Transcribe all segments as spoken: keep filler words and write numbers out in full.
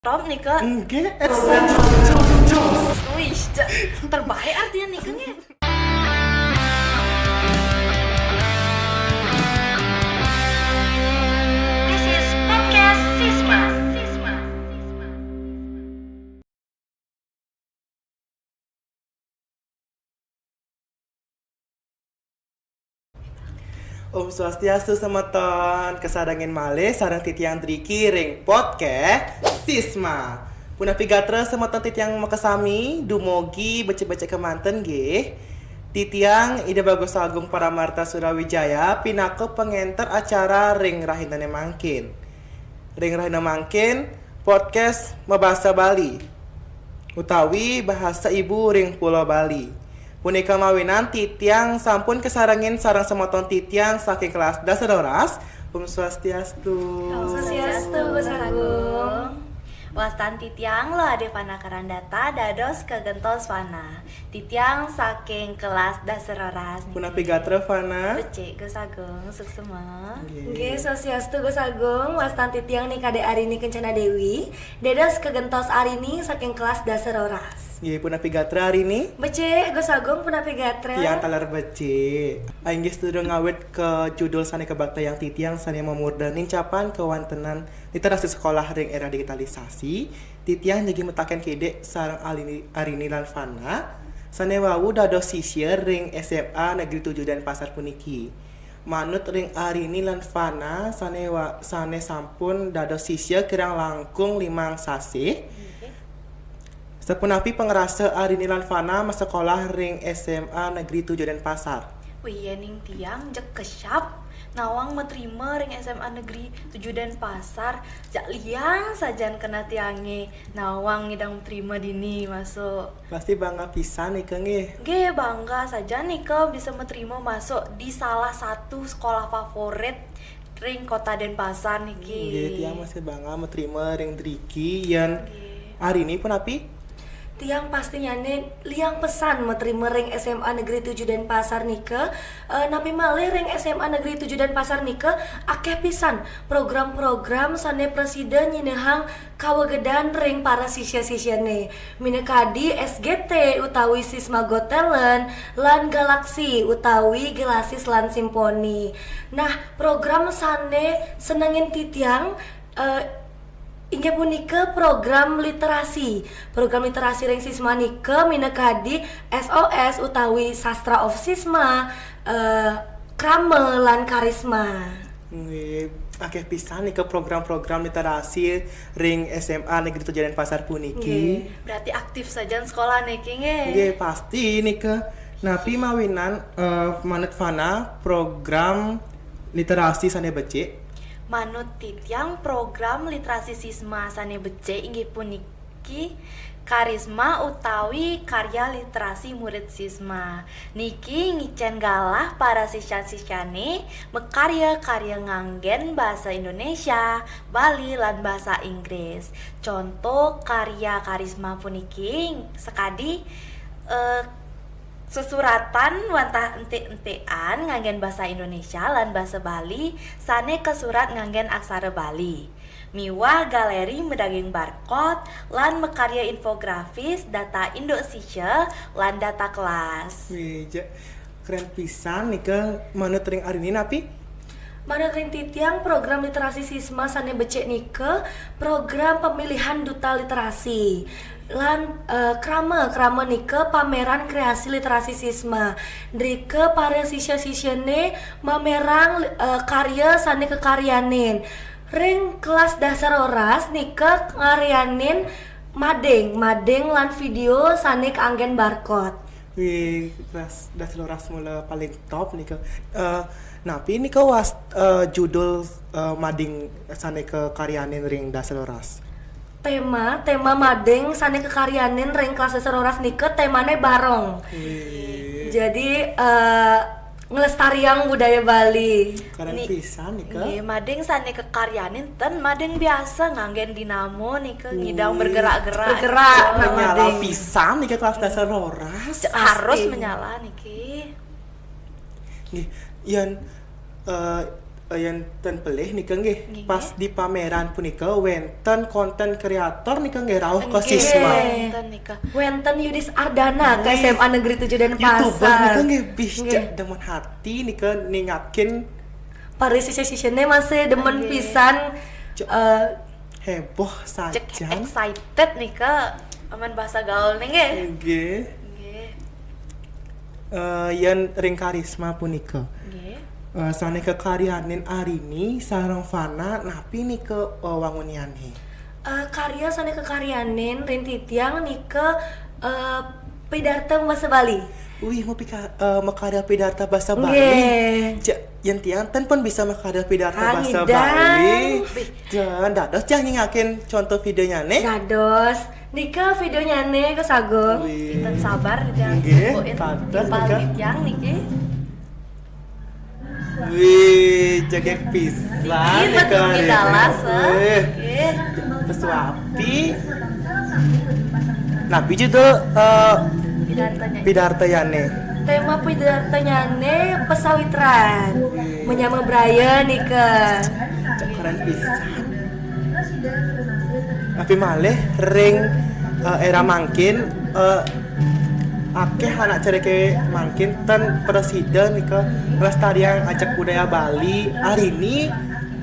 Top nika. Nggih. Wih, terbaik artinya nika nggih. This is podcast Sisma. Om Swastiastu semeton, kesarengin malih sareng titiang Driki ring podcast Sisma. Punapi gatra semeton titiang makasami, dumugi becik-becik kemanten nggih. Titiang Ida Bagus Agung Paramarta Surawijaya pinaka pangenter acara ring rahinane mangkin. Ring rahina mangkin, podcast mabasa Bali utawi bahasa ibu ring Pulo Bali. Punika mawinan titiang sampun kasarengin sareng semeton titiang saking kelas dasar roras. Om Swastiastu. Swastiastu, Gus Agung. Wastan titiang Luh Ade Fana Karandata dados kagentos Fana. Titiang saking kelas dasar roras niki. Punapi gatra Fana? Becik, Gus Agung, suksema. Nggih. Nggih, swastiastu Gus Agung, wastan titiang Nika Ade Arini Kencana Dewi, dados kagentos Arini saking kelas dasar roras. Nggih, punapi gatra Arini? Becik, Gus Agung, punapi gatra? Tiang taler becik. Ah, inggih, sedurung ngawit ka judul sane kabaktayang titiang sane mamurda nincapan kawantenan literasi sekolah ring era digitalisasi, titiang jagi mataken kidik sareng Alini- Arini lan Fana sane wau dados sisya ring S M A Negeri Tujuh Denpasar puniki. Manut ring Arini lan Fana sane wa- sane sampun dados sisya kirang langkung limang sasih, sapunapi pangrasa Arini lan Fana masekolah ring S M A Negeri Tujuh Denpasar? Wih, yening tiang jeg kesyap nawang matrima ring S M A Negeri Tujuh Denpasar. Jak liang sajan kena tiange nawang ngidang matrima dini masuk. Pasti bangga pisan nika nggih. Nggih, bangga saja nika bisa matrima masuk di salah satu sekolah favorit ring Kota Denpasar niki. Nggih, tiang masih bangga matrima ring Driki. Yan Nggih. Arini punapi? Tiang pastinyane liang pesan matrima ring S M A Negeri Tujuh Denpasar nika. Eh, napi malih ring S M A Negeri Tujuh Denpasar nika akeh pisan program-program sane prasida nyinahang kawegedan ring para sisya-sisyane. Minakadi S G T utawi Sisma Got Talent lan Galaxy utawi Gelasis lan Simponi. Nah, program sane senengin titiang, eh, inggih punika program literasi. Program literasi ring Sisma nika minakadi S O S utawi Sastra of Sisma, eh, Krama lan Karisma. Nggih, akeh pisan nika program-program literasi ring S M A Negeri Tujuh Denpasar puniki. Nggih. Berarti aktif saja sekolah niki nggih. Nggih, pasti nika. Napi mawinan, eh, manut Fana program literasi sane becik? Manut titiang, program literasi Sisma sane becik inggih puniki Karisma utawi Karya Literasi Murid Sisma. Niki ngicen galah para sisya-sisyane makarya-karya nganggen basa Indonesia, Bali, lan basa Inggris. Contoh karya Karisma puniki sakadi, eh, sesuratan wantah entik-entikan nganggen basa Indonesia lan basa Bali sane kasurat nganggen aksara Bali. Miwah galeri madaging barcode lan makarya infografis data induk sisya lan data kelas. Wih, ja- keren pisan nika. Manut ring Arini napi? Manut ring titiang, program literasi Sisma sane becik nika program pemilihan duta literasi. Lan, eh, krama, krama nika pameran kreasi literasi Sisma. Drika para sisya-sisyane mamerang, eh, karya sane kakaryanin. Ring kelas dasar roras nika ngaryanin mading, mading lan video sane kaanggen barcode. Wih, kelas dasar roras mula paling top nika. Eh, napi nika was eh, judul eh, mading sane kakaryanin ring dasar roras? Tema, tema mading sane kakaryanin ring kelas dasar roras nika temane barong. Wih, Jadi, eh, ngelestariang budaya Bali. keren Ni- pisan nika. Nggih, mading sane kakaryanin ten mading biasa nganggen dinamo nika ngidang bergerak-gerak. Bergerak, Gitu. nah, Menyala mading. Pisan nika kelas dasar roras. C- harus Pasti. Menyala niki. Nggih, yan eh, Yen ten pelih nika nggih, pas di pameran punika wenten konten kreator nika nggih rauh ke Nggih, sisma. Wenten nika. Wenten Yudis Ardana ke Nggih. S M A Negeri tujuh YouTuber nika Denpasar. Nggih bih Nggih. Cek demen hati nika ningakin Para siswa-siswane masih demen Nggih. pisan eh, heboh Cek sajan. Excited nika aman bahasa gaul nih nggih. Nggih. Nggih. Eh, yen ring karisma punika. Nggih. Eh, sane kekaryanin arini sareng Fana napi nika eh, wangunane? Eh, karya sane kekaryanin ring titiang nika eh, pidarta basa Bali. Wih, mau pika, eh, makarya pidarta basa Bali. Nggih. Ja, yen tiang ten pun bisa makarya pidarta Ah, basa ngidang. Bali. Jan dados tiang ningakin contoh videonyane. Dados nika videonyane kesagung. Wih. Ten sabar nih tiang. Nggih, Buin pantes, timpal nika. Tiang niki. Wih, jegeg pisan Nggih, nika. betul di Dallas, eh. Wih, Nggih. pesuapi. Napi judul eh, Pidartanya. pidartayane? Tema pidartanyane pesawitran. Menyama Brian nika. Keren pisan. Tapi malih ring eh, era mangkin eh, akeh anak cereke mangkin ten prasida nika nglestariang ajak budaya Bali. Arini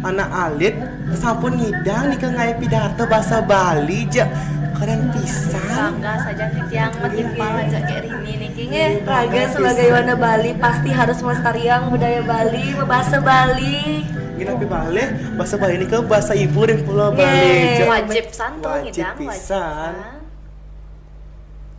anak alit sampun ngidang nika ngae pidarta basa Bali ja keren pisan. Bangga saja nih tiang metimpal aja kayak Rini niki nggih. Raga sebagai warga Bali pasti harus melestariang budaya Bali, berbahasa Bali. Gini tapi malih basa Bali nika basa ibu ring Pulau Bali. Nggih. Ja. Wajib santu Wajib ngidang wajib pisan. pisan.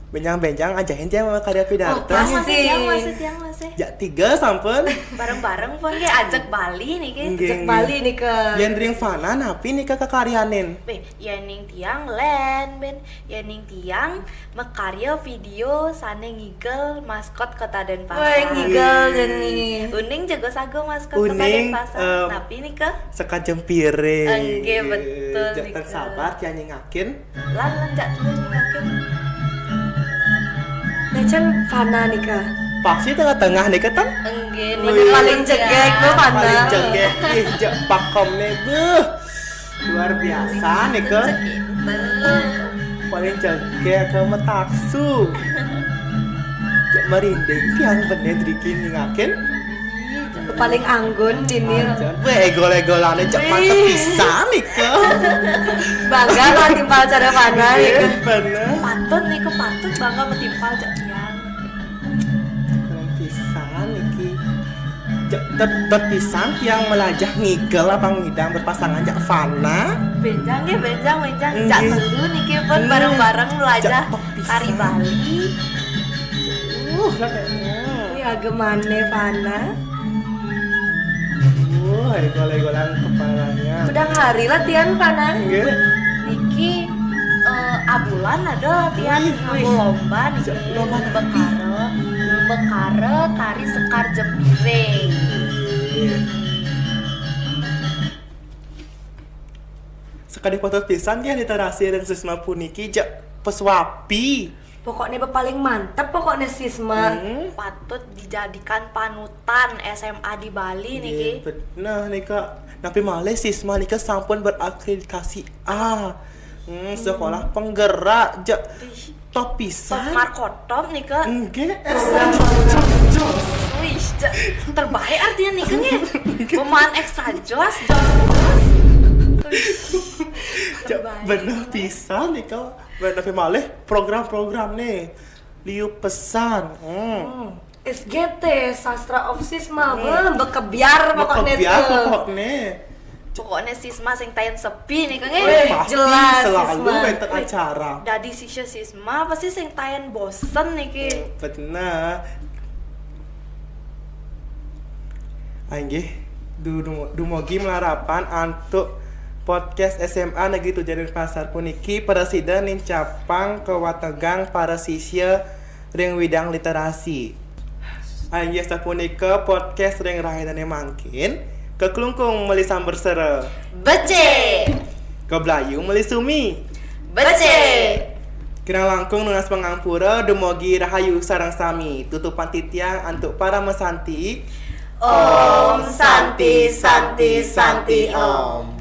Benjang-benjang ajahin tiang makarya Oh, pidarta. pasti. Masih tiang masih tiang masih. Ja tiga sampun. Bareng-bareng pun nggih ajak Bali niki. Nggih. Cek Bali nika. Yen ring Fana napi nika kekaryanin? Beh, yening tiang len ben, yening tiang makarya video sane ngigel maskot Kota Denpasar. Wah, ngigel jani. Uning jago sago maskot Kota Uning, Denpasar. em, Tapi nika Sekajeng piring. Nggih, betul Jangan nika. Sabar tiang ningakin. Lan lan cak tuh yakin. Najan Fana nika. Pasti tengah-tengah nika ten. Enggih, Wih. Paling jegeg tuh Fana. Paling jegeg nih, jek pakomne beuh. Luar biasa nika. Belum. Paling jegeg ke metaksu. Jek merinding tiang bener driki ningakin. Paling anggun dini. Jan, weh egol-egolane cek mantep pisan nika. Bangga lah timpal cara Fana nika. Bener. Patut niku patut bangga metimpal cak tiang. Keren pisan niki. Cek tet tet pisan tiang melajah ngigel apa ngidang berpasangan jak Fana. Benjang ya benjang benjang. Nggih. Cak telu niki pun Hmm. Bareng-bareng melajah Cak tok pisan. Tari Bali. Uh, lah kayaknya. Wih, agemane Fana. Uh, egol-egolan kepalanya. Udah hari latihan Fana. Nggih. Niki eh, abulan ada latihan Wih, nganggo lomba niki. Lomba Bekare, bekare tari Sekar Jembiring. Sekadih patut pisan nggih literasi ring sisma puniki jak pesuapi. Pokoknya paling mantep pokoknya sisma. Hmm. Patut dijadikan panutan S M A di Bali niki. Nggih, bet- nah nika napi malih sisma nika sampun berakreditasi A. Hmm, sekolah penggerak jak Ih, top pisan. Tokar kotop nika. Nggih. Wih, ja- terbaik artinya nika nggih. Pemain ekstra jos, jos, jos. Wih, Jak bener pisan nika. Napi malih program-program nih. Liu pesan. Hmm. S G T, Sastra of Sisma, beuh, bekebiar pokoknya Bekebiar tuh. Pokoknya. Pokoknya sisma sing tayan sepi nih kang Weh, Pasti jelas, selalu sisma. wenten acara. Dadi siswa sisma pasti sing tayan bosen nih ki. Bener. Inggih, du- du- dumugi malarapan antuk podcast S M A Negeri Tujuh Denpasar puniki prasida nincapang kawategang para sisya ring widang literasi. Inggih sapunika podcast ring rahinane mangkin, kaklungkung meli sambersera. Becik. Kablayu meli sumi. Becik. Kirang langkung nunas pangampura, dumugi rahayu sareng sami. Tutupan titiang antuk paramasanti. Om Santi, Santi, Santi, Om.